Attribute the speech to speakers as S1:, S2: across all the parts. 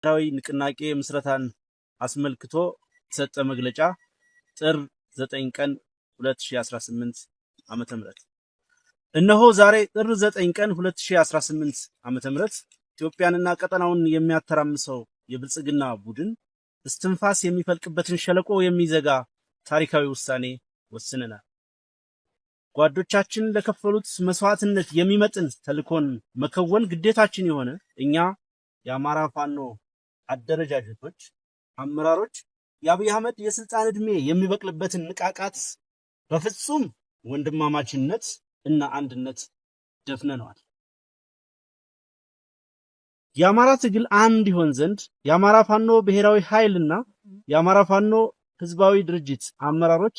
S1: ብሔራዊ ንቅናቄ ምስረታን አስመልክቶ የተሰጠ መግለጫ፣ ጥር 9 ቀን 2018 ዓመተ ምህረት። እነሆ ዛሬ ጥር 9 ቀን 2018 ዓመተ ምህረት ኢትዮጵያንና ቀጠናውን የሚያተራምሰው የብልጽግና ቡድን እስትንፋስ የሚፈልቅበትን ሸለቆ የሚዘጋ ታሪካዊ ውሳኔ ወስነናል። ጓዶቻችን ለከፈሉት መስዋዕትነት የሚመጥን ተልእኮን መከወን ግዴታችን የሆነ እኛ የአማራ ፋኖ አደረጃጀቶች አመራሮች የአብይ አህመድ የስልጣን ዕድሜ የሚበቅልበትን ንቃቃት በፍጹም ወንድማማችነት እና አንድነት ደፍነነዋል። የአማራ ትግል አንድ ይሆን ዘንድ የአማራ ፋኖ ብሔራዊ ኃይልና የአማራ ፋኖ ህዝባዊ ድርጅት አመራሮች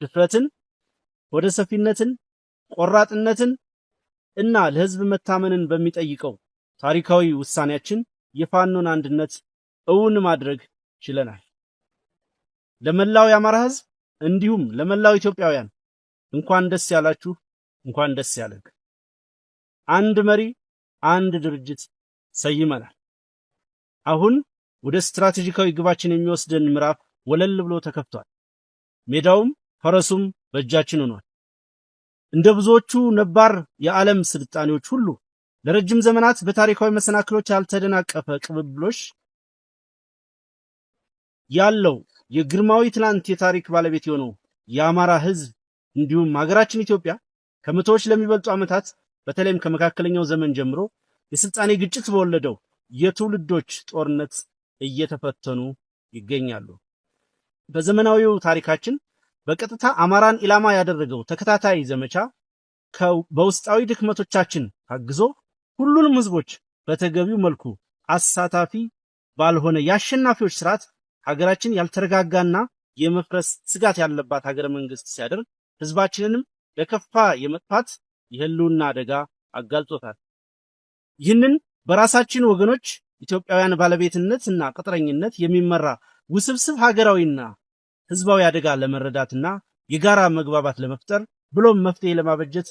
S1: ድፍረትን፣ ወደ ሰፊነትን፣ ቆራጥነትን እና ለህዝብ መታመንን በሚጠይቀው ታሪካዊ ውሳኔያችን የፋኖን አንድነት እውን ማድረግ ችለናል። ለመላው የአማራ ህዝብ እንዲሁም ለመላው ኢትዮጵያውያን እንኳን ደስ ያላችሁ፣ እንኳን ደስ ያለን። አንድ መሪ፣ አንድ ድርጅት ሰይመናል። አሁን ወደ ስትራቴጂካዊ ግባችን የሚወስደን ምዕራፍ ወለል ብሎ ተከፍቷል። ሜዳውም ፈረሱም በእጃችን ሆኗል። እንደ ብዙዎቹ ነባር የዓለም ስልጣኔዎች ሁሉ ለረጅም ዘመናት በታሪካዊ መሰናክሎች ያልተደናቀፈ ቅብብሎሽ ያለው የግርማዊ ትናንት የታሪክ ባለቤት የሆነው የአማራ ሕዝብ እንዲሁም ሀገራችን ኢትዮጵያ ከመቶዎች ለሚበልጡ ዓመታት፣ በተለይም ከመካከለኛው ዘመን ጀምሮ፣ የስልጣኔ ግጭት በወለደው የትውልዶች ጦርነት እየተፈተኑ ይገኛሉ። በዘመናዊው ታሪካችን በቀጥታ አማራን ኢላማ ያደረገው ተከታታይ ዘመቻ በውስጣዊ ድክመቶቻችን ታግዞ ሁሉንም ህዝቦች በተገቢው መልኩ አሳታፊ ባልሆነ የአሸናፊዎች ስርዓት ሀገራችን ያልተረጋጋና የመፍረስ ስጋት ያለባት ሀገረ መንግስት ሲያደርግ ህዝባችንንም ለከፋ የመጥፋት የህልውና አደጋ አጋልጦታል። ይህንን በራሳችን ወገኖች ኢትዮጵያውያን ባለቤትነት እና ቅጥረኝነት የሚመራ ውስብስብ ሀገራዊና ህዝባዊ አደጋ ለመረዳትና የጋራ መግባባት ለመፍጠር ብሎም መፍትሄ ለማበጀት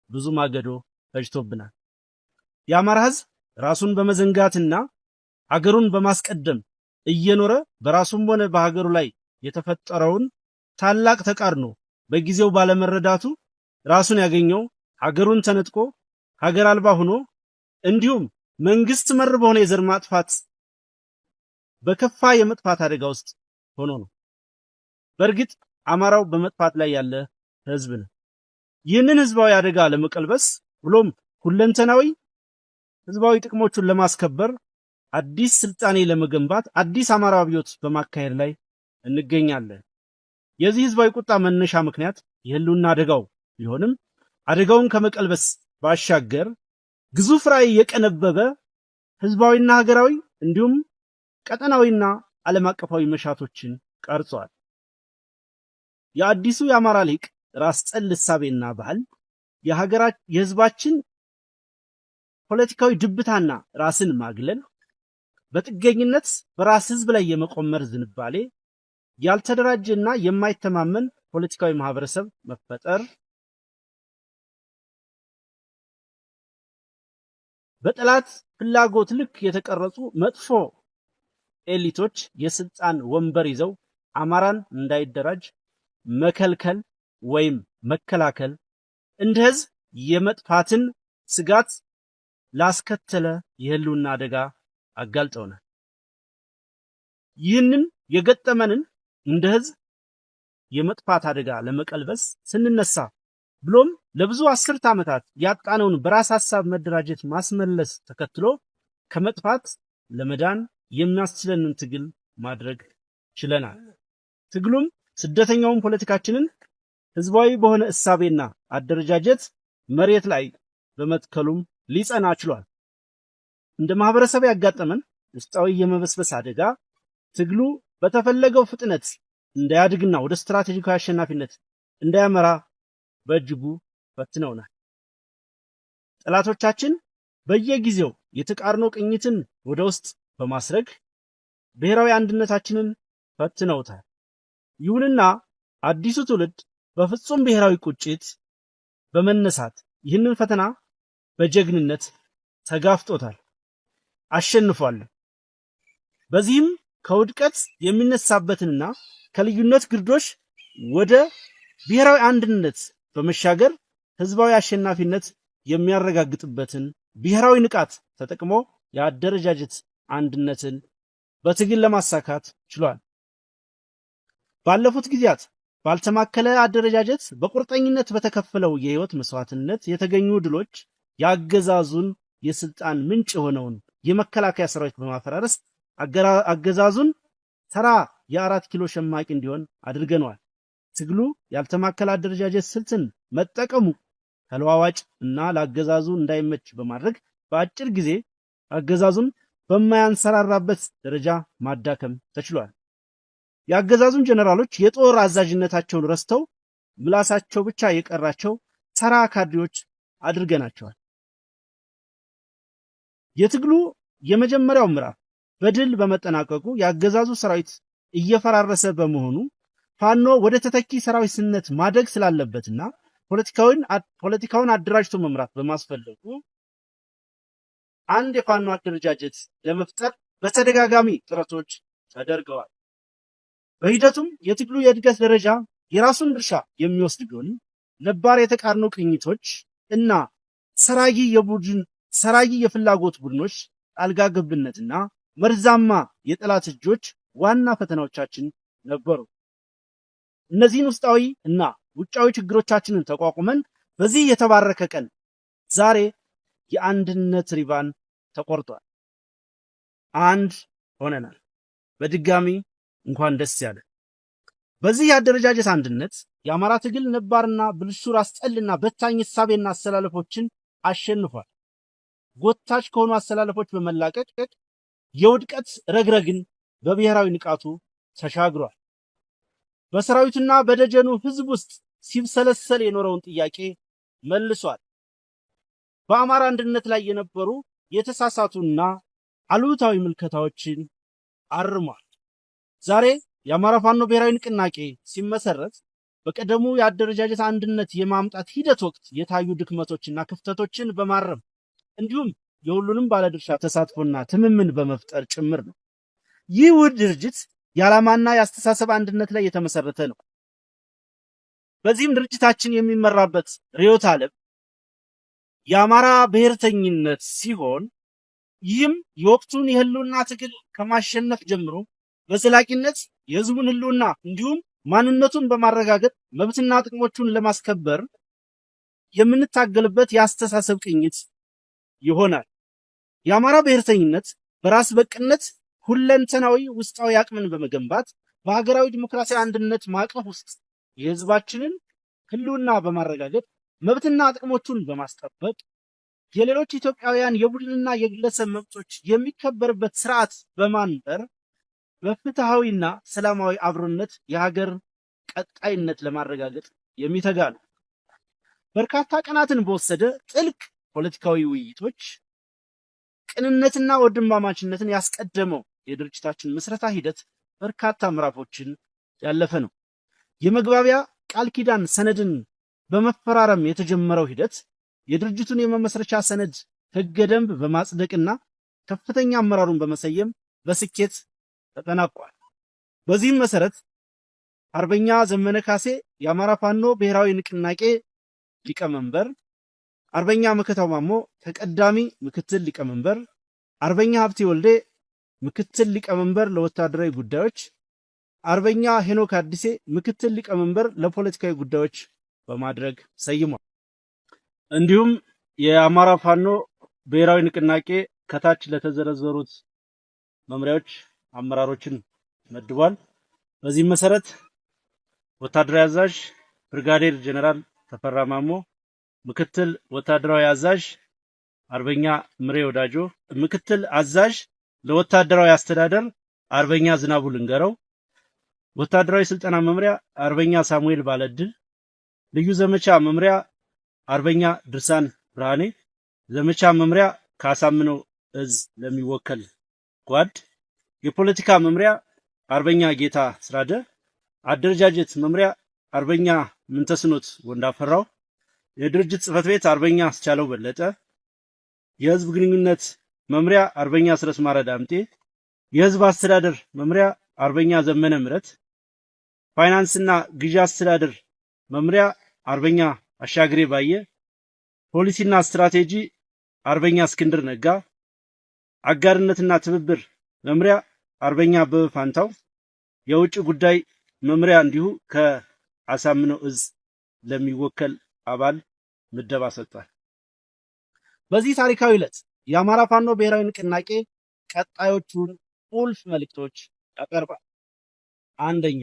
S1: ብዙ ማገዶ ፈጅቶብናል። የአማራ ህዝብ ራሱን በመዘንጋትና ሀገሩን በማስቀደም እየኖረ በራሱም ሆነ በሀገሩ ላይ የተፈጠረውን ታላቅ ተቃርኖ በጊዜው ባለመረዳቱ ራሱን ያገኘው ሀገሩን ተነጥቆ ሀገር አልባ ሆኖ እንዲሁም መንግስት መር በሆነ የዘር ማጥፋት በከፋ የመጥፋት አደጋ ውስጥ ሆኖ ነው። በእርግጥ አማራው በመጥፋት ላይ ያለ ህዝብ ነው። ይህንን ህዝባዊ አደጋ ለመቀልበስ ብሎም ሁለንተናዊ ህዝባዊ ጥቅሞቹን ለማስከበር፣ አዲስ ስልጣኔ ለመገንባት አዲስ አማራ አብዮት በማካሄድ ላይ እንገኛለን። የዚህ ህዝባዊ ቁጣ መነሻ ምክንያት የህልውና አደጋው ቢሆንም አደጋውን ከመቀልበስ ባሻገር ግዙፍ ራዕይ የቀነበበ ህዝባዊና ሀገራዊ እንዲሁም ቀጠናዊና ዓለም አቀፋዊ መሻቶችን ቀርጿል። የአዲሱ የአማራ ሊቅ ራስ ጠል እሳቤና ባህል፣ የህዝባችን ፖለቲካዊ ድብታና ራስን ማግለል፣ በጥገኝነት በራስ ህዝብ ላይ የመቆመር ዝንባሌ፣ ያልተደራጀና የማይተማመን ፖለቲካዊ ማህበረሰብ መፈጠር፣ በጠላት ፍላጎት ልክ የተቀረጹ መጥፎ ኤሊቶች የስልጣን ወንበር ይዘው አማራን እንዳይደራጅ መከልከል ወይም መከላከል እንደ ህዝብ የመጥፋትን ስጋት ላስከተለ የህልውና አደጋ አጋልጠውናል። ይህንን የገጠመንን እንደ ህዝብ የመጥፋት አደጋ ለመቀልበስ ስንነሳ ብሎም ለብዙ አስርት ዓመታት ያጣነውን በራስ ሐሳብ መደራጀት ማስመለስ ተከትሎ ከመጥፋት ለመዳን የሚያስችለንን ትግል ማድረግ ችለናል። ትግሉም ስደተኛውን ፖለቲካችንን ህዝባዊ በሆነ እሳቤና አደረጃጀት መሬት ላይ በመትከሉም ሊጸና ችሏል። እንደ ማህበረሰብ ያጋጠመን ውስጣዊ የመበስበስ አደጋ ትግሉ በተፈለገው ፍጥነት እንዳያድግና ወደ ስትራቴጂካዊ አሸናፊነት እንዳያመራ በእጅጉ ፈትነውናል። ጠላቶቻችን በየጊዜው የተቃርኖ ቅኝትን ወደ ውስጥ በማስረግ ብሔራዊ አንድነታችንን ፈትነውታል። ይሁንና አዲሱ ትውልድ በፍጹም ብሔራዊ ቁጭት በመነሳት ይህንን ፈተና በጀግንነት ተጋፍጦታል፣ አሸንፏል። በዚህም ከውድቀት የሚነሳበትንና ከልዩነት ግርዶሽ ወደ ብሔራዊ አንድነት በመሻገር ህዝባዊ አሸናፊነት የሚያረጋግጥበትን ብሔራዊ ንቃት ተጠቅሞ የአደረጃጀት አንድነትን በትግል ለማሳካት ችሏል። ባለፉት ጊዜያት ባልተማከለ አደረጃጀት በቁርጠኝነት በተከፈለው የህይወት መስዋዕትነት የተገኙ ድሎች የአገዛዙን የስልጣን ምንጭ የሆነውን የመከላከያ ሰራዊት በማፈራረስ አገዛዙን ተራ የ4 ኪሎ ሸማቂ እንዲሆን አድርገነዋል። ትግሉ ያልተማከለ አደረጃጀት ስልትን መጠቀሙ ተለዋዋጭ እና ለአገዛዙ እንዳይመች በማድረግ በአጭር ጊዜ አገዛዙን በማያንሰራራበት ደረጃ ማዳከም ተችሏል። የአገዛዙን ጀነራሎች የጦር አዛዥነታቸውን ረስተው ምላሳቸው ብቻ የቀራቸው ተራ ካድሬዎች አድርገናቸዋል። የትግሉ የመጀመሪያው ምዕራፍ በድል በመጠናቀቁ የአገዛዙ ሰራዊት እየፈራረሰ በመሆኑ ፋኖ ወደ ተተኪ ሰራዊትነት ማደግ ስላለበትና ፖለቲካውን አደራጅቶ መምራት በማስፈለጉ አንድ የፋኖ አደረጃጀት ለመፍጠር በተደጋጋሚ ጥረቶች ተደርገዋል። በሂደቱም የትግሉ የእድገት ደረጃ የራሱን ድርሻ የሚወስድ ቢሆንም ነባር የተቃርኖ ቅኝቶች እና ሰራጊ የፍላጎት ቡድኖች ጣልቃ ገብነትና መርዛማ የጠላት እጆች ዋና ፈተናዎቻችን ነበሩ። እነዚህን ውስጣዊ እና ውጫዊ ችግሮቻችንን ተቋቁመን በዚህ የተባረከ ቀን ዛሬ የአንድነት ሪባን ተቆርጧል። አንድ ሆነናል። በድጋሚ እንኳን ደስ ያለ። በዚህ የአደረጃጀት አንድነት የአማራ ትግል ነባርና ብልሹ ራስ ጠልና በታኝ እሳቤና አሰላለፎችን አሸንፏል። ጎታች ከሆኑ አሰላለፎች በመላቀቅ የውድቀት ረግረግን በብሔራዊ ንቃቱ ተሻግሯል። በሰራዊቱና በደጀኑ ህዝብ ውስጥ ሲብሰለሰል የኖረውን ጥያቄ መልሷል። በአማራ አንድነት ላይ የነበሩ የተሳሳቱና አሉታዊ ምልከታዎችን አርሟል። ዛሬ የአማራ ፋኖ ብሔራዊ ንቅናቄ ሲመሰረት በቀደሙ የአደረጃጀት አንድነት የማምጣት ሂደት ወቅት የታዩ ድክመቶችና ክፍተቶችን በማረም እንዲሁም የሁሉንም ባለድርሻ ተሳትፎና ትምምን በመፍጠር ጭምር ነው። ይህ ውህድ ድርጅት የዓላማና የአስተሳሰብ አንድነት ላይ የተመሰረተ ነው። በዚህም ድርጅታችን የሚመራበት ርዕዮተ ዓለም የአማራ ብሔርተኝነት ሲሆን ይህም የወቅቱን የህልውና ትግል ከማሸነፍ ጀምሮ በዘላቂነት የህዝቡን ህልውና እንዲሁም ማንነቱን በማረጋገጥ መብትና ጥቅሞቹን ለማስከበር የምንታገልበት የአስተሳሰብ ቅኝት ይሆናል። የአማራ ብሔርተኝነት በራስ በቅነት ሁለንተናዊ ውስጣዊ አቅምን በመገንባት በሀገራዊ ዲሞክራሲያዊ አንድነት ማዕቀፍ ውስጥ የህዝባችንን ህልውና በማረጋገጥ መብትና ጥቅሞቹን በማስጠበቅ የሌሎች ኢትዮጵያውያን የቡድንና የግለሰብ መብቶች የሚከበርበት ስርዓት በማንበር በፍትሃዊና ሰላማዊ አብሮነት የሀገር ቀጣይነት ለማረጋገጥ የሚተጋ ነው። በርካታ ቀናትን በወሰደ ጥልቅ ፖለቲካዊ ውይይቶች ቅንነትና ወንድማማችነትን ያስቀደመው የድርጅታችን ምስረታ ሂደት በርካታ ምዕራፎችን ያለፈ ነው። የመግባቢያ ቃል ኪዳን ሰነድን በመፈራረም የተጀመረው ሂደት የድርጅቱን የመመስረቻ ሰነድ ህገ ደንብ በማጽደቅና ከፍተኛ አመራሩን በመሰየም በስኬት ተጠናቋል። በዚህም መሰረት አርበኛ ዘመነ ካሴ የአማራ ፋኖ ብሔራዊ ንቅናቄ ሊቀመንበር፣ አርበኛ መከታው ማሞ ተቀዳሚ ምክትል ሊቀመንበር፣ አርበኛ ሀብቴ ወልዴ ምክትል ሊቀመንበር ለወታደራዊ ጉዳዮች፣ አርበኛ ሄኖክ አዲሴ ምክትል ሊቀመንበር ለፖለቲካዊ ጉዳዮች በማድረግ ሰይሟል። እንዲሁም የአማራ ፋኖ ብሔራዊ ንቅናቄ ከታች ለተዘረዘሩት መምሪያዎች አመራሮችን መድቧል። በዚህም መሰረት ወታደራዊ አዛዥ ብርጋዴር ጀነራል ተፈራ ማሞ፣ ምክትል ወታደራዊ አዛዥ አርበኛ ምሬ ወዳጆ፣ ምክትል አዛዥ ለወታደራዊ አስተዳደር አርበኛ ዝናቡ ልንገረው፣ ወታደራዊ ስልጠና መምሪያ አርበኛ ሳሙኤል ባለድል፣ ልዩ ዘመቻ መምሪያ አርበኛ ድርሳን ብርሃኔ፣ ዘመቻ መምሪያ ካሳምነው እዝ ለሚወከል ጓድ፣ የፖለቲካ መምሪያ አርበኛ ጌታ ስራደ፣ አደረጃጀት መምሪያ አርበኛ ምንተስኖት ወንዳፈራው፣ የድርጅት ጽህፈት ቤት አርበኛ አስቻለው በለጠ፣ የህዝብ ግንኙነት መምሪያ አርበኛ አስረስ ማረ ዳምጤ፣ የህዝብ አስተዳደር መምሪያ አርበኛ ዘመነ ምረት፣ ፋይናንስና ግዢ አስተዳደር መምሪያ አርበኛ አሻግሬ ባየ፣ ፖሊሲና ስትራቴጂ አርበኛ እስክንድር ነጋ፣ አጋርነትና ትብብር መምሪያ አርበኛ አበበ ፋንታው፣ የውጭ ጉዳይ መምሪያ እንዲሁ ከአሳምነው እዝ ለሚወከል አባል ምደባ ሰጥቷል። በዚህ ታሪካዊ ዕለት የአማራ ፋኖ ብሔራዊ ንቅናቄ ቀጣዮቹን ቁልፍ መልእክቶች ያቀርባል። አንደኛ፣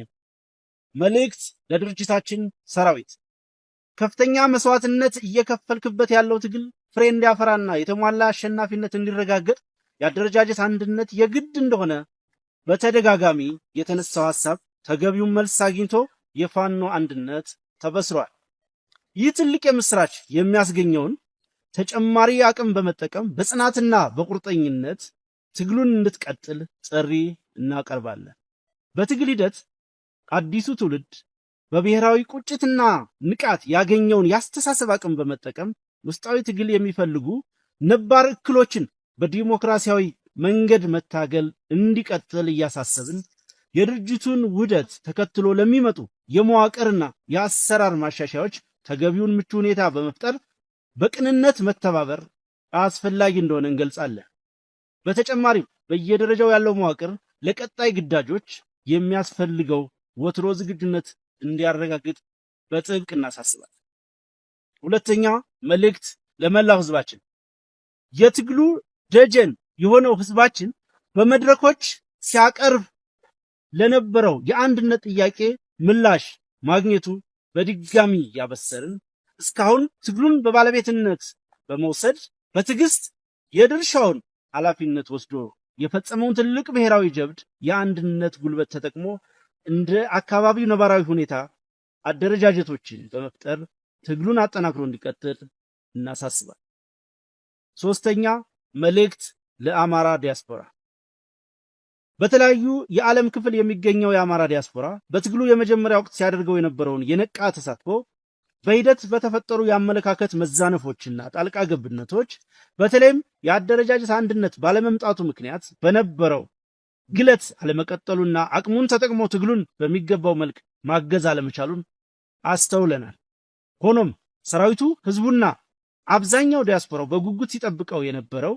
S1: መልእክት ለድርጅታችን ሰራዊት። ከፍተኛ መስዋዕትነት እየከፈልክበት ያለው ትግል ፍሬ እንዲያፈራና የተሟላ አሸናፊነት እንዲረጋገጥ የአደረጃጀት አንድነት የግድ እንደሆነ በተደጋጋሚ የተነሳው ሐሳብ ተገቢውን መልስ አግኝቶ የፋኖ አንድነት ተበስሯል። ይህ ትልቅ የምስራች የሚያስገኘውን ተጨማሪ አቅም በመጠቀም በጽናትና በቁርጠኝነት ትግሉን እንድትቀጥል ጥሪ እናቀርባለን። በትግል ሂደት አዲሱ ትውልድ በብሔራዊ ቁጭትና ንቃት ያገኘውን የአስተሳሰብ አቅም በመጠቀም ውስጣዊ ትግል የሚፈልጉ ነባር እክሎችን በዲሞክራሲያዊ መንገድ መታገል እንዲቀጥል እያሳሰብን፣ የድርጅቱን ውህደት ተከትሎ ለሚመጡ የመዋቅርና የአሰራር ማሻሻያዎች ተገቢውን ምቹ ሁኔታ በመፍጠር በቅንነት መተባበር አስፈላጊ እንደሆነ እንገልጻለን። በተጨማሪም በየደረጃው ያለው መዋቅር ለቀጣይ ግዳጆች የሚያስፈልገው ወትሮ ዝግጁነት እንዲያረጋግጥ በጥብቅ እናሳስባለን። ሁለተኛ፣ መልእክት ለመላው ህዝባችን። የትግሉ ደጀን የሆነው ህዝባችን በመድረኮች ሲያቀርብ ለነበረው የአንድነት ጥያቄ ምላሽ ማግኘቱ በድጋሚ ያበሰርን፣ እስካሁን ትግሉን በባለቤትነት በመውሰድ በትዕግስት የድርሻውን ኃላፊነት ወስዶ የፈጸመውን ትልቅ ብሔራዊ ጀብድ የአንድነት ጉልበት ተጠቅሞ እንደ አካባቢው ነባራዊ ሁኔታ አደረጃጀቶችን በመፍጠር ትግሉን አጠናክሮ እንዲቀጥል እናሳስባል። ሶስተኛ፣ መልእክት ለአማራ ዲያስፖራ። በተለያዩ የዓለም ክፍል የሚገኘው የአማራ ዲያስፖራ በትግሉ የመጀመሪያ ወቅት ሲያደርገው የነበረውን የነቃ ተሳትፎ በሂደት በተፈጠሩ የአመለካከት መዛነፎችና ጣልቃ ገብነቶች፣ በተለይም የአደረጃጀት አንድነት ባለመምጣቱ ምክንያት በነበረው ግለት አለመቀጠሉና አቅሙን ተጠቅሞ ትግሉን በሚገባው መልክ ማገዝ አለመቻሉን አስተውለናል። ሆኖም ሰራዊቱ፣ ህዝቡና አብዛኛው ዲያስፖራው በጉጉት ሲጠብቀው የነበረው፣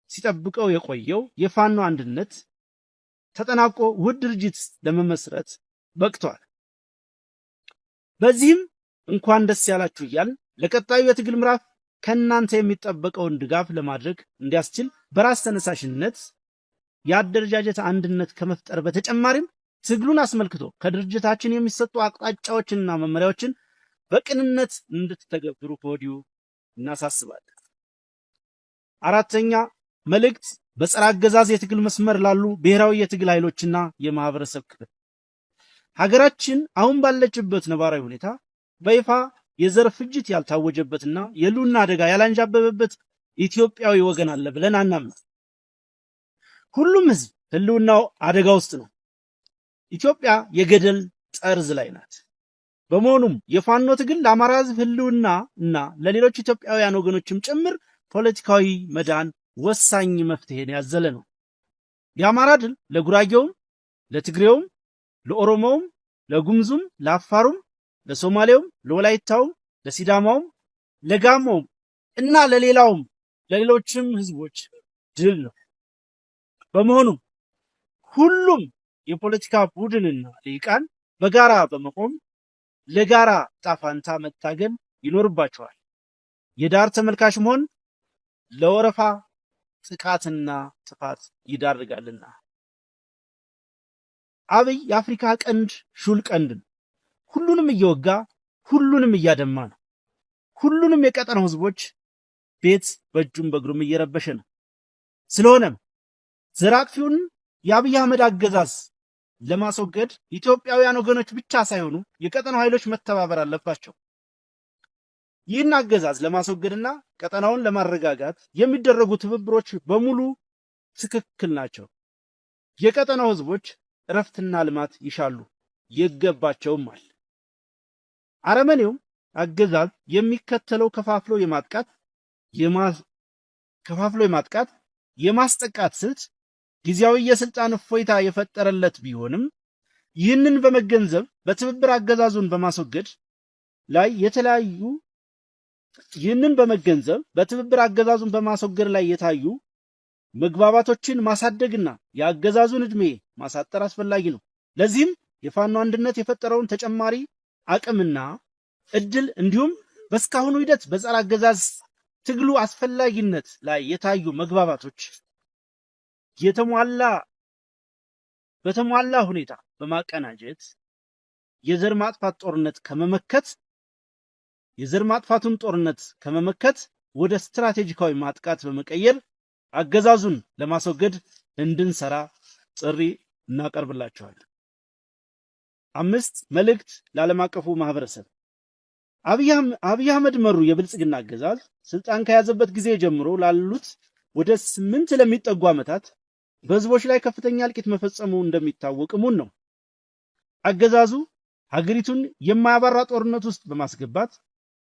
S1: ሲጠብቀው የቆየው የፋኖ አንድነት ተጠናቆ ውህድ ድርጅት ለመመስረት በቅቷል። በዚህም እንኳን ደስ ያላችሁ እያልን ለቀጣዩ የትግል ምዕራፍ ከእናንተ የሚጠበቀውን ድጋፍ ለማድረግ እንዲያስችል በራስ ተነሳሽነት የአደረጃጀት አንድነት ከመፍጠር በተጨማሪም ትግሉን አስመልክቶ ከድርጅታችን የሚሰጡ አቅጣጫዎችንና መመሪያዎችን በቅንነት እንድትተገብሩ ከወዲሁ እናሳስባለን። አራተኛ፣ መልእክት በጸረ አገዛዝ የትግል መስመር ላሉ ብሔራዊ የትግል ኃይሎችና የማህበረሰብ ክፍል። ሀገራችን አሁን ባለችበት ነባራዊ ሁኔታ በይፋ የዘር ፍጅት ያልታወጀበትና የህልውና አደጋ ያላንዣበበበት ኢትዮጵያዊ ወገን አለ ብለን አናምንም። ሁሉም ህዝብ ህልውናው አደጋ ውስጥ ነው። ኢትዮጵያ የገደል ጠርዝ ላይ ናት። በመሆኑም የፋኖ ትግል ለአማራ ህዝብ ህልውና እና ለሌሎች ኢትዮጵያውያን ወገኖችም ጭምር ፖለቲካዊ መዳን ወሳኝ መፍትሄን ያዘለ ነው። የአማራ ድል ለጉራጌውም፣ ለትግሬውም፣ ለኦሮሞውም፣ ለጉምዙም፣ ለአፋሩም፣ ለሶማሌውም፣ ለወላይታውም፣ ለሲዳማውም፣ ለጋሞውም እና ለሌላውም ለሌሎችም ህዝቦች ድል ነው። በመሆኑም ሁሉም የፖለቲካ ቡድንና ልሂቃን በጋራ በመቆም ለጋራ ጣፋንታ መታገል ይኖርባቸዋል። የዳር ተመልካች መሆን ለወረፋ ጥቃትና ጥፋት ይዳርጋልና። አብይ የአፍሪካ ቀንድ ሹል ቀንድ ነው። ሁሉንም እየወጋ ሁሉንም እያደማ ነው። ሁሉንም የቀጠናው ህዝቦች ቤት በእጁም በእግሩም እየረበሸ ነው። ስለሆነም ዘር አጥፊውን የአብይ አህመድ አገዛዝ ለማስወገድ ኢትዮጵያውያን ወገኖች ብቻ ሳይሆኑ የቀጠናው ኃይሎች መተባበር አለባቸው። ይህን አገዛዝ ለማስወገድና ቀጠናውን ለማረጋጋት የሚደረጉ ትብብሮች በሙሉ ትክክል ናቸው። የቀጠናው ህዝቦች እረፍትና ልማት ይሻሉ፣ ይገባቸውማል። አረመኔው አገዛዝ የሚከተለው ከፋፍሎ የማጥቃት የማስጠቃት ስልት ጊዜያዊ የስልጣን እፎይታ የፈጠረለት ቢሆንም፣ ይህንን በመገንዘብ በትብብር አገዛዙን በማስወገድ ላይ የተለያዩ ይህንን በመገንዘብ በትብብር አገዛዙን በማስወገድ ላይ የታዩ መግባባቶችን ማሳደግና የአገዛዙን ዕድሜ ማሳጠር አስፈላጊ ነው። ለዚህም የፋኖ አንድነት የፈጠረውን ተጨማሪ አቅምና እድል እንዲሁም በእስካሁኑ ሂደት በጸረ አገዛዝ ትግሉ አስፈላጊነት ላይ የታዩ መግባባቶች በተሟላ ሁኔታ በማቀናጀት የዘር ማጥፋቱን ጦርነት ከመመከት ወደ ስትራቴጂካዊ ማጥቃት በመቀየር አገዛዙን ለማስወገድ እንድንሰራ ጥሪ እናቀርብላችኋለን። 5፣ መልእክት ለዓለም አቀፉ ማህበረሰብ። አብይ አህመድ መሩ የብልጽግና አገዛዝ ስልጣን ከያዘበት ጊዜ ጀምሮ ላሉት ወደ 8 ለሚጠጉ ዓመታት በህዝቦች ላይ ከፍተኛ እልቂት መፈጸሙ እንደሚታወቅ እሙን ነው። አገዛዙ ሀገሪቱን የማያባራ ጦርነት ውስጥ በማስገባት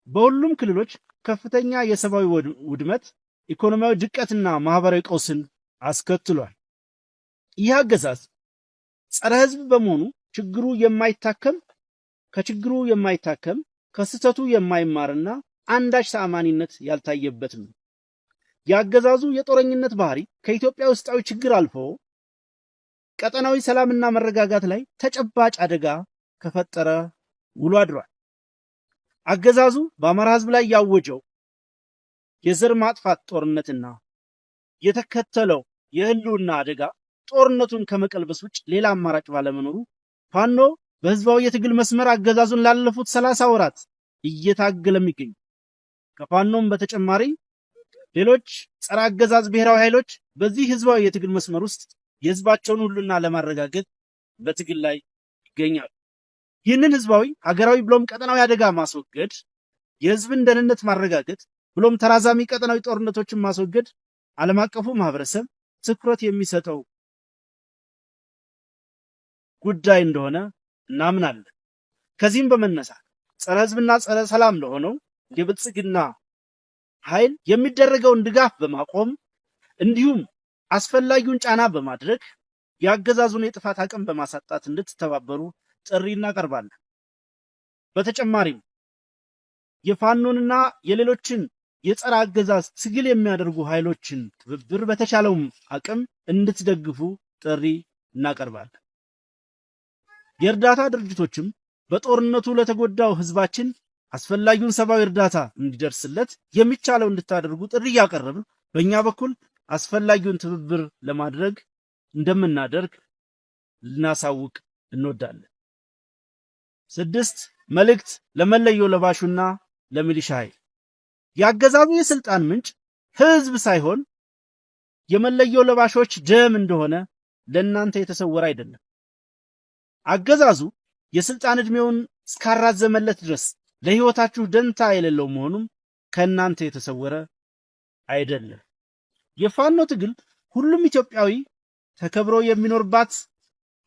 S1: በሁሉም ክልሎች ከፍተኛ የሰብአዊ ውድመት፣ ኢኮኖሚያዊ ድቀትና ማህበራዊ ቀውስን አስከትሏል። ይህ አገዛዝ ጸረ ህዝብ በመሆኑ ችግሩ የማይታከም ከችግሩ የማይታከም፣ ከስህተቱ የማይማርና አንዳች ተአማኒነት ያልታየበትም ነው። የአገዛዙ የጦረኝነት ባህሪ ከኢትዮጵያ ውስጣዊ ችግር አልፎ ቀጠናዊ ሰላምና መረጋጋት ላይ ተጨባጭ አደጋ ከፈጠረ ውሎ አድሯል። አገዛዙ በአማራ ህዝብ ላይ ያወጀው የዘር ማጥፋት ጦርነትና የተከተለው የህልውና አደጋ ጦርነቱን ከመቀልበስ ውጭ ሌላ አማራጭ ባለመኖሩ ፋኖ በህዝባዊ የትግል መስመር አገዛዙን ላለፉት 30 ወራት እየታገለም ይገኛል። ከፋኖም በተጨማሪ ሌሎች ጸረ አገዛዝ ብሔራዊ ኃይሎች በዚህ ህዝባዊ የትግል መስመር ውስጥ የህዝባቸውን ህልውና ለማረጋገጥ በትግል ላይ ይገኛሉ። ይህንን ህዝባዊ፣ ሀገራዊ ብሎም ቀጠናዊ አደጋ ማስወገድ፣ የህዝብን ደህንነት ማረጋገጥ ብሎም ተራዛሚ ቀጠናዊ ጦርነቶችን ማስወገድ ዓለም አቀፉ ማህበረሰብ ትኩረት የሚሰጠው ጉዳይ እንደሆነ እናምናለን። ከዚህም በመነሳት ጸረ ህዝብና ጸረ ሰላም ለሆነው የብልጽግና ኃይል የሚደረገውን ድጋፍ በማቆም እንዲሁም አስፈላጊውን ጫና በማድረግ የአገዛዙን የጥፋት አቅም በማሳጣት እንድትተባበሩ ጥሪ እናቀርባለን። በተጨማሪም የፋኖንና የሌሎችን የጸረ አገዛዝ ትግል የሚያደርጉ ኃይሎችን ትብብር በተቻለውም አቅም እንድትደግፉ ጥሪ እናቀርባለን። የእርዳታ ድርጅቶችም በጦርነቱ ለተጎዳው ህዝባችን አስፈላጊውን ሰብአዊ እርዳታ እንዲደርስለት የሚቻለው እንድታደርጉ ጥሪ እያቀረብን በእኛ በኩል አስፈላጊውን ትብብር ለማድረግ እንደምናደርግ ልናሳውቅ እንወዳለን። 6፣ መልእክት ለመለዮ ለባሹና ለሚሊሻ ኃይል። የአገዛዙ የስልጣን ምንጭ ህዝብ ሳይሆን የመለዮ ለባሾች ደም እንደሆነ ለእናንተ የተሰወረ አይደለም። አገዛዙ የስልጣን ዕድሜውን እስካራዘመለት ድረስ ለህይወታችሁ ደንታ የሌለው መሆኑም ከእናንተ የተሰወረ አይደለም። የፋኖ ትግል ሁሉም ኢትዮጵያዊ ተከብሮ የሚኖርባት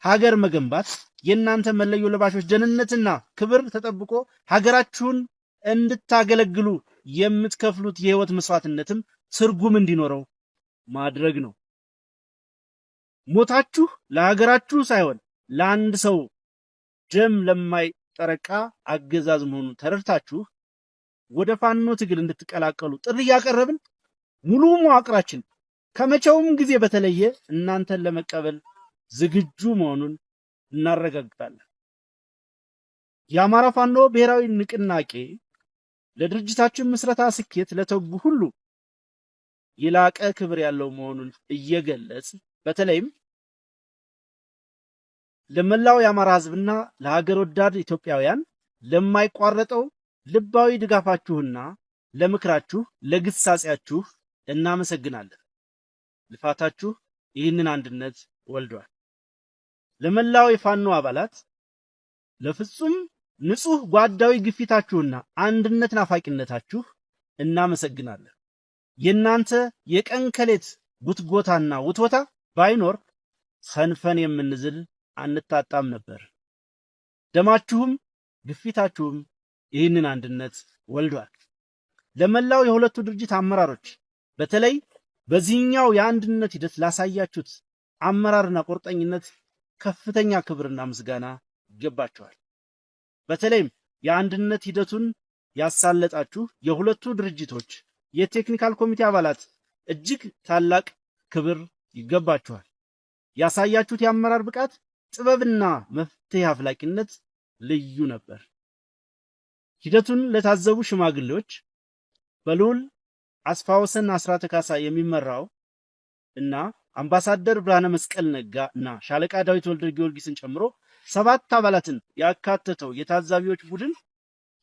S1: ሀገር መገንባት፣ የእናንተ መለዮ ለባሾች ደህንነትና ክብር ተጠብቆ ሀገራችሁን እንድታገለግሉ የምትከፍሉት የህይወት መስዋዕትነትም ትርጉም እንዲኖረው ማድረግ ነው። ሞታችሁ ለሀገራችሁ ሳይሆን ለአንድ ሰው ደም ለማይጠረቃ አገዛዝ መሆኑን ተረድታችሁ ወደ ፋኖ ትግል እንድትቀላቀሉ ጥሪ እያቀረብን ሙሉ መዋቅራችን ከመቼውም ጊዜ በተለየ እናንተን ለመቀበል ዝግጁ መሆኑን እናረጋግጣለን። የአማራ ፋኖ ብሔራዊ ንቅናቄ ለድርጅታችን ምስረታ ስኬት ለተጉ ሁሉ የላቀ ክብር ያለው መሆኑን እየገለጽ በተለይም ለመላው የአማራ ሕዝብና ለሀገር ወዳድ ኢትዮጵያውያን ለማይቋረጠው ልባዊ ድጋፋችሁና ለምክራችሁ፣ ለግሳጼያችሁ እናመሰግናለን። ልፋታችሁ ይህንን አንድነት ወልዷል። ለመላው የፋኖ አባላት ለፍጹም ንጹህ ጓዳዊ ግፊታችሁና አንድነት ናፋቂነታችሁ እናመሰግናለን። የእናንተ የቀን ከሌት ጉትጎታና ውትወታ ባይኖር ሰንፈን የምንዝል አንታጣም ነበር። ደማችሁም ግፊታችሁም ይህንን አንድነት ወልዷል። ለመላው የሁለቱ ድርጅት አመራሮች በተለይ በዚህኛው የአንድነት ሂደት ላሳያችሁት አመራርና ቁርጠኝነት ከፍተኛ ክብርና ምስጋና ይገባቸዋል። በተለይም የአንድነት ሂደቱን ያሳለጣችሁ የሁለቱ ድርጅቶች የ technical ኮሚቴ አባላት እጅግ ታላቅ ክብር ይገባችኋል። ያሳያችሁት የአመራር ብቃት፣ ጥበብና መፍትሄ አፍላቂነት ልዩ ነበር። ሂደቱን ለታዘቡ ሽማግሌዎች በልዑል አስፋወሰን አስራተ ካሳ የሚመራው እና አምባሳደር ብርሃነ መስቀል ነጋ እና ሻለቃ ዳዊት ወልደ ጊዮርጊስን ጨምሮ 7 አባላትን ያካተተው የታዛቢዎች ቡድን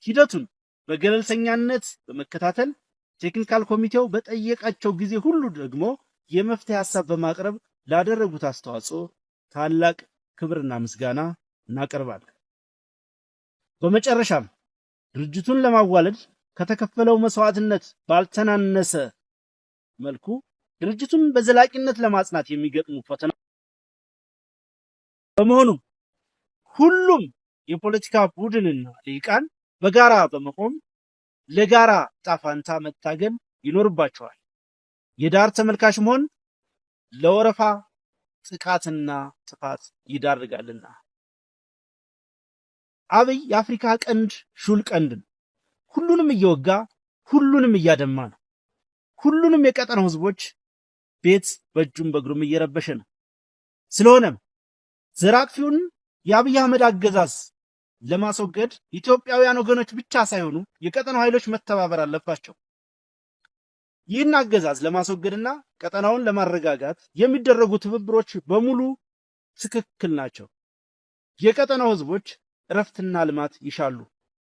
S1: ሂደቱን በገለልተኛነት በመከታተል technical ኮሚቴው በጠየቃቸው ጊዜ ሁሉ ደግሞ የመፍትሄ ሐሳብ በማቅረብ ላደረጉት አስተዋጽኦ ታላቅ ክብርና ምስጋና እናቀርባለን። በመጨረሻም ድርጅቱን ለማዋለድ ከተከፈለው መስዋዕትነት ባልተናነሰ መልኩ ድርጅቱን በዘላቂነት ለማጽናት የሚገጥሙ ፈተና በመሆኑ ሁሉም የፖለቲካ ቡድንና ልሂቃን በጋራ በመቆም ለጋራ ዕጣ ፈንታ መታገል ይኖርባቸዋል። የዳር ተመልካች መሆን ለወረፋ ጥቃትና ጥፋት ይዳርጋልና። አብይ የአፍሪካ ቀንድ ሹል ቀንድ ነው። ሁሉንም እየወጋ ሁሉንም እያደማ ነው። ሁሉንም የቀጠናው ህዝቦች ቤት በእጁም በእግሩም እየረበሸ ነው። ስለሆነም ዘር አጥፊውን የአብይ አህመድ አገዛዝ ለማስወገድ ኢትዮጵያውያን ወገኖች ብቻ ሳይሆኑ የቀጠናው ኃይሎች መተባበር አለባቸው። ይህን አገዛዝ ለማስወገድና ቀጠናውን ለማረጋጋት የሚደረጉ ትብብሮች በሙሉ ትክክል ናቸው። የቀጠናው ህዝቦች እረፍትና ልማት ይሻሉ፣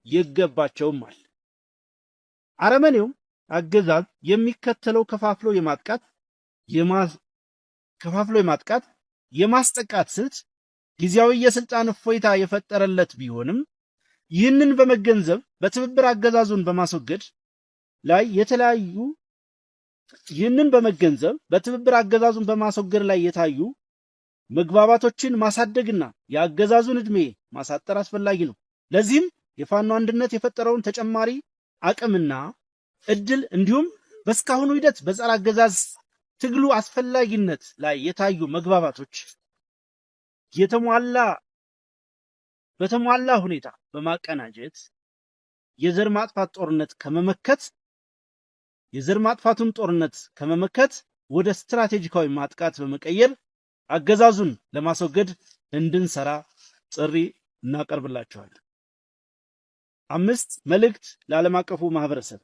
S1: ይገባቸውማል። አረመኔው አገዛዝ የሚከተለው ከፋፍሎ የማጥቃት የማስጠቃት ስልት ጊዜያዊ የስልጣን እፎይታ የፈጠረለት ቢሆንም ይህንን በመገንዘብ በትብብር አገዛዙን በማስወገድ ላይ የተለያዩ ይህንን በመገንዘብ በትብብር አገዛዙን በማስወገድ ላይ የታዩ መግባባቶችን ማሳደግና የአገዛዙን ዕድሜ ማሳጠር አስፈላጊ ነው። ለዚህም የፋኖ አንድነት የፈጠረውን ተጨማሪ አቅምና እድል እንዲሁም በእስካሁኑ ሂደት በጸረ አገዛዝ ትግሉ አስፈላጊነት ላይ የታዩ መግባባቶች በተሟላ ሁኔታ በማቀናጀት የዘር ማጥፋቱን ጦርነት ከመመከት ወደ ስትራቴጂካዊ ማጥቃት በመቀየር አገዛዙን ለማስወገድ እንድንሰራ ጥሪ እናቀርብላችኋለን። 5፣ መልእክት ለዓለም አቀፉ ማህበረሰብ።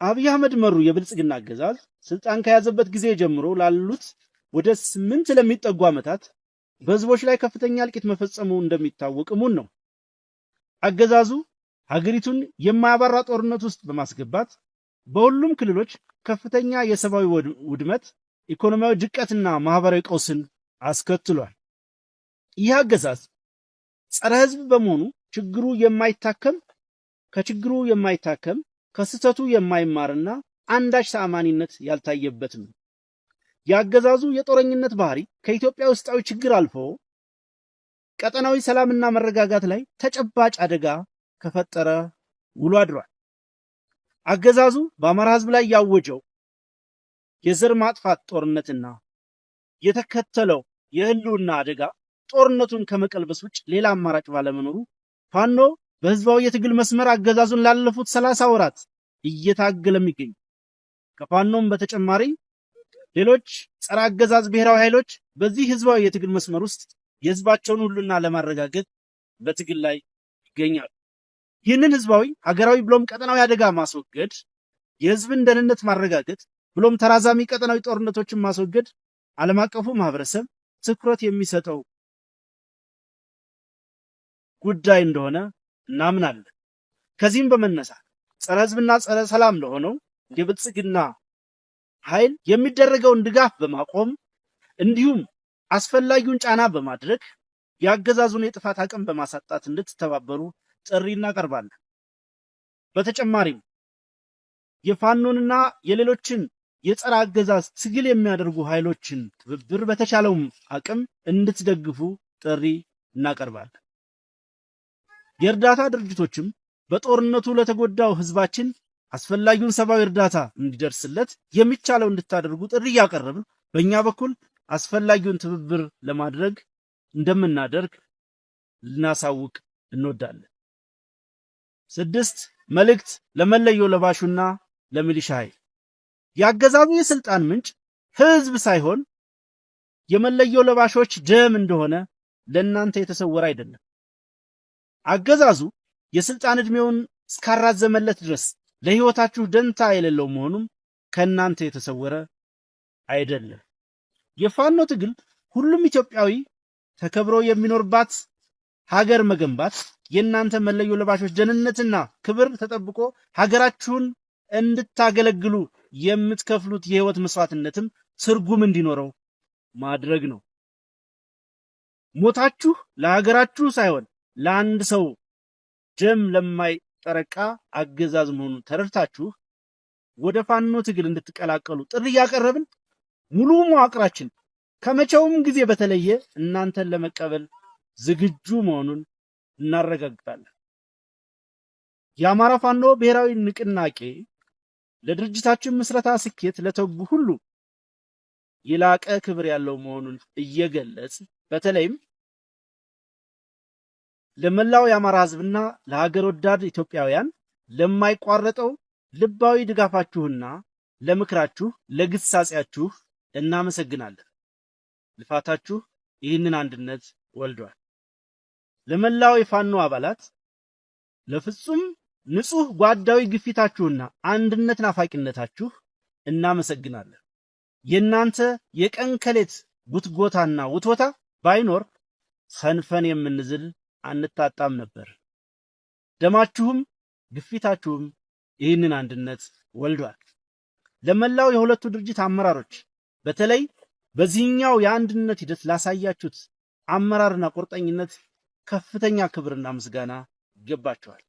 S1: አብይ አህመድ መሩ የብልጽግና አገዛዝ ስልጣን ከያዘበት ጊዜ ጀምሮ ላሉት ወደ 8 ለሚጠጉ ዓመታት በህዝቦች ላይ ከፍተኛ እልቂት መፈጸሙ እንደሚታወቅ እሙን ነው። አገዛዙ ሀገሪቱን የማያባራ ጦርነት ውስጥ በማስገባት በሁሉም ክልሎች ከፍተኛ የሰብአዊ ውድመት፣ ኢኮኖሚያዊ ድቀትና ማህበራዊ ቀውስን አስከትሏል። ይህ አገዛዝ ጸረ ህዝብ በመሆኑ ችግሩ የማይታከም ከችግሩ የማይታከም፣ ከስህተቱ የማይማርና አንዳች ተአማኒነት ያልታየበትም ነው። የአገዛዙ የጦረኝነት ባህሪ ከኢትዮጵያ ውስጣዊ ችግር አልፎ ቀጠናዊ ሰላምና መረጋጋት ላይ ተጨባጭ አደጋ ከፈጠረ ውሎ አድሯል። አገዛዙ በአማራ ህዝብ ላይ ያወጀው የዘር ማጥፋት ጦርነትና የተከተለው የህልውና አደጋ ጦርነቱን ከመቀልበስ ውጭ ሌላ አማራጭ ባለመኖሩ ፋኖ በህዝባዊ የትግል መስመር አገዛዙን ላለፉት 30 ወራት እየታገለም ይገኛል። ከፋኖም በተጨማሪ ሌሎች ጸረ አገዛዝ ብሔራዊ ኃይሎች በዚህ ህዝባዊ የትግል መስመር ውስጥ የህዝባቸውን ህልውና ለማረጋገጥ በትግል ላይ ይገኛሉ። ይህንን ህዝባዊ፣ ሀገራዊ ብሎም ቀጠናዊ አደጋ ማስወገድ፣ የህዝብን ደህንነት ማረጋገጥ ብሎም ተራዛሚ ቀጠናዊ ጦርነቶችን ማስወገድ ዓለም አቀፉ ማህበረሰብ ትኩረት የሚሰጠው ጉዳይ እንደሆነ እናምናለን። ከዚህም በመነሳት ጸረ ህዝብና ጸረ ሰላም ለሆነው የብልጽግና ኃይል የሚደረገውን ድጋፍ በማቆም እንዲሁም አስፈላጊውን ጫና በማድረግ የአገዛዙን የጥፋት አቅም በማሳጣት እንድትተባበሩ ጥሪ እናቀርባለን። በተጨማሪም የፋኖንና የሌሎችን የጸረ አገዛዝ ትግል የሚያደርጉ ኃይሎችን ትብብር በተቻለውም አቅም እንድትደግፉ ጥሪ እናቀርባለን። የእርዳታ ድርጅቶችም በጦርነቱ ለተጎዳው ህዝባችን አስፈላጊውን ሰብአዊ እርዳታ እንዲደርስለት የሚቻለው እንድታደርጉ ጥሪ እያቀረብን በእኛ በኩል አስፈላጊውን ትብብር ለማድረግ እንደምናደርግ ልናሳውቅ እንወዳለን። 6፣ መልእክት ለመለዮ ለባሹና ለሚሊሻ ኃይል። የአገዛዙ የስልጣን ምንጭ ህዝብ ሳይሆን የመለዮ ለባሾች ደም እንደሆነ ለእናንተ የተሰወረ አይደለም። አገዛዙ የስልጣን ዕድሜውን እስካራዘመለት ድረስ ለህይወታችሁ ደንታ የሌለው መሆኑም ከእናንተ የተሰወረ አይደለም። የፋኖ ትግል ሁሉም ኢትዮጵያዊ ተከብሮ የሚኖርባት ሀገር መገንባት፣ የእናንተ መለዮ ለባሾች ደህንነትና ክብር ተጠብቆ ሀገራችሁን እንድታገለግሉ የምትከፍሉት የህይወት መስዋዕትነትም ትርጉም እንዲኖረው ማድረግ ነው። ሞታችሁ ለሀገራችሁ ሳይሆን ለአንድ ሰው ደም ለማይጠረቃ አገዛዝ መሆኑን ተረድታችሁ ወደ ፋኖ ትግል እንድትቀላቀሉ ጥሪ እያቀረብን ሙሉ መዋቅራችን ከመቼውም ጊዜ በተለየ እናንተን ለመቀበል ዝግጁ መሆኑን እናረጋግጣለን። የአማራ ፋኖ ብሔራዊ ንቅናቄ ለድርጅታችን ምስረታ ስኬት ለተጉ ሁሉ የላቀ ክብር ያለው መሆኑን እየገለጽ፣ በተለይም ለመላው የአማራ ሕዝብና ለሀገር ወዳድ ኢትዮጵያውያን ለማይቋረጠው ልባዊ ድጋፋችሁና ለምክራችሁ፣ ለግሳጼያችሁ እናመሰግናለን። ልፋታችሁ ይህንን አንድነት ወልዷል። ለመላው የፋኖ አባላት ለፍጹም ንጹህ ጓዳዊ ግፊታችሁና አንድነት ናፋቂነታችሁ እናመሰግናለን። የእናንተ የቀን ከሌት ጉትጎታና ውትወታ ባይኖር ሰንፈን የምንዝል አንታጣም ነበር። ደማችሁም ግፊታችሁም ይህንን አንድነት ወልዷል። ለመላው የሁለቱ ድርጅት አመራሮች፣ በተለይ በዚህኛው የአንድነት ሂደት ላሳያችሁት አመራርና ቁርጠኝነት ከፍተኛ ክብርና ምስጋና ይገባችኋል።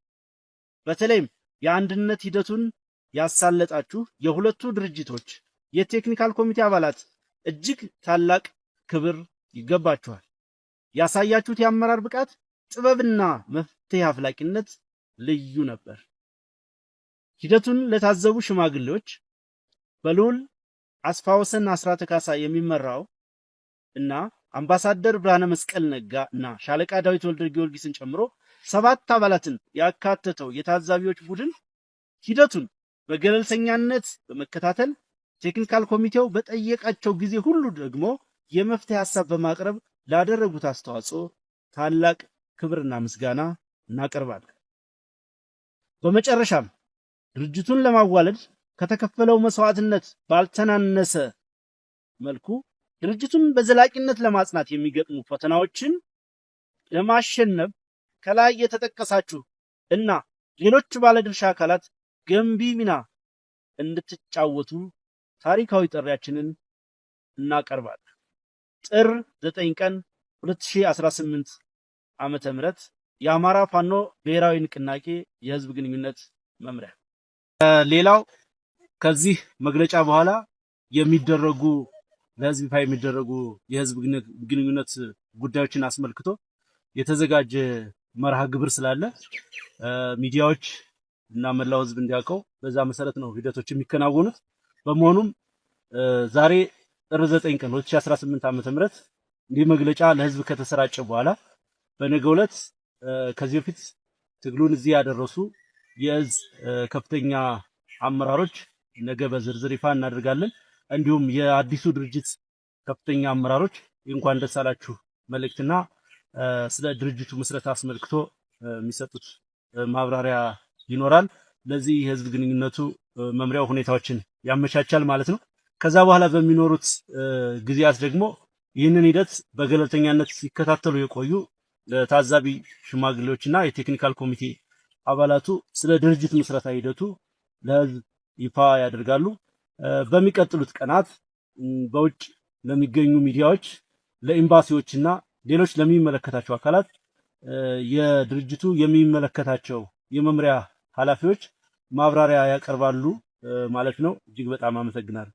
S1: በተለይም የአንድነት ሂደቱን ያሳለጣችሁ የሁለቱ ድርጅቶች የ technical ኮሚቴ አባላት እጅግ ታላቅ ክብር ይገባችኋል። ያሳያችሁት የአመራር ብቃት፣ ጥበብና መፍትሄ አፍላቂነት ልዩ ነበር። ሂደቱን ለታዘቡ ሽማግሌዎች በልዑል አስፋወሰን አስራተ ካሳ የሚመራው እና አምባሳደር ብርሃነ መስቀል ነጋ እና ሻለቃ ዳዊት ወልደ ጊዮርጊስን ጨምሮ ሰባት አባላትን ያካተተው የታዛቢዎች ቡድን ሂደቱን በገለልተኛነት በመከታተል፣ technical ኮሚቴው በጠየቃቸው ጊዜ ሁሉ ደግሞ የመፍትሄ ሀሳብ በማቅረብ ላደረጉት አስተዋጽኦ ታላቅ ክብርና ምስጋና እናቀርባለን። በመጨረሻም ድርጅቱን ለማዋለድ ከተከፈለው መስዋዕትነት ባልተናነሰ መልኩ ድርጅቱን በዘላቂነት ለማጽናት የሚገጥሙ ፈተናዎችን ለማሸነፍ ከላይ የተጠቀሳችሁ እና ሌሎች ባለድርሻ አካላት ገንቢ ሚና እንድትጫወቱ ታሪካዊ ጥሪያችንን እናቀርባለን። ጥር 9 ቀን 2018 ዓመተ ምህረት፣ የአማራ ፋኖ ብሔራዊ ንቅናቄ የህዝብ ግንኙነት መምሪያ። ሌላው ከዚህ መግለጫ በኋላ የሚደረጉ ለህዝብ ይፋ የሚደረጉ የህዝብ ግንኙነት ጉዳዮችን አስመልክቶ የተዘጋጀ መርሃ ግብር ስላለ ሚዲያዎች እና መላው ህዝብ እንዲያውቀው በዛ መሰረት ነው ሂደቶች የሚከናወኑት። በመሆኑም ዛሬ ጥር 9 ቀን 2018 ዓ.ም. እንዲህ መግለጫ ለህዝብ ከተሰራጨ በኋላ በነገው ዕለት ከዚህ በፊት ትግሉን እዚህ ያደረሱ የእዝ ከፍተኛ አመራሮች ነገ በዝርዝር ይፋ እናደርጋለን። እንዲሁም የአዲሱ ድርጅት ከፍተኛ አመራሮች እንኳን ደስ አላችሁ መልእክትና ስለ ድርጅቱ ምስረታ አስመልክቶ የሚሰጡት ማብራሪያ ይኖራል። ለዚህ የህዝብ ግንኙነቱ መምሪያው ሁኔታዎችን ያመቻቻል ማለት ነው። ከዛ በኋላ በሚኖሩት ጊዜያት ደግሞ ይህንን ሂደት በገለልተኛነት ሲከታተሉ የቆዩ ታዛቢ ሽማግሌዎችና የ technical ኮሚቴ አባላቱ ስለ ድርጅት ምስረታ ሂደቱ ለህዝብ ይፋ ያደርጋሉ። በሚቀጥሉት ቀናት በውጭ ለሚገኙ ሚዲያዎች፣ ለኤምባሲዎችና ሌሎች ለሚመለከታቸው አካላት የድርጅቱ የሚመለከታቸው የመምሪያ ኃላፊዎች ማብራሪያ ያቀርባሉ ማለት ነው። እጅግ በጣም አመሰግናለሁ።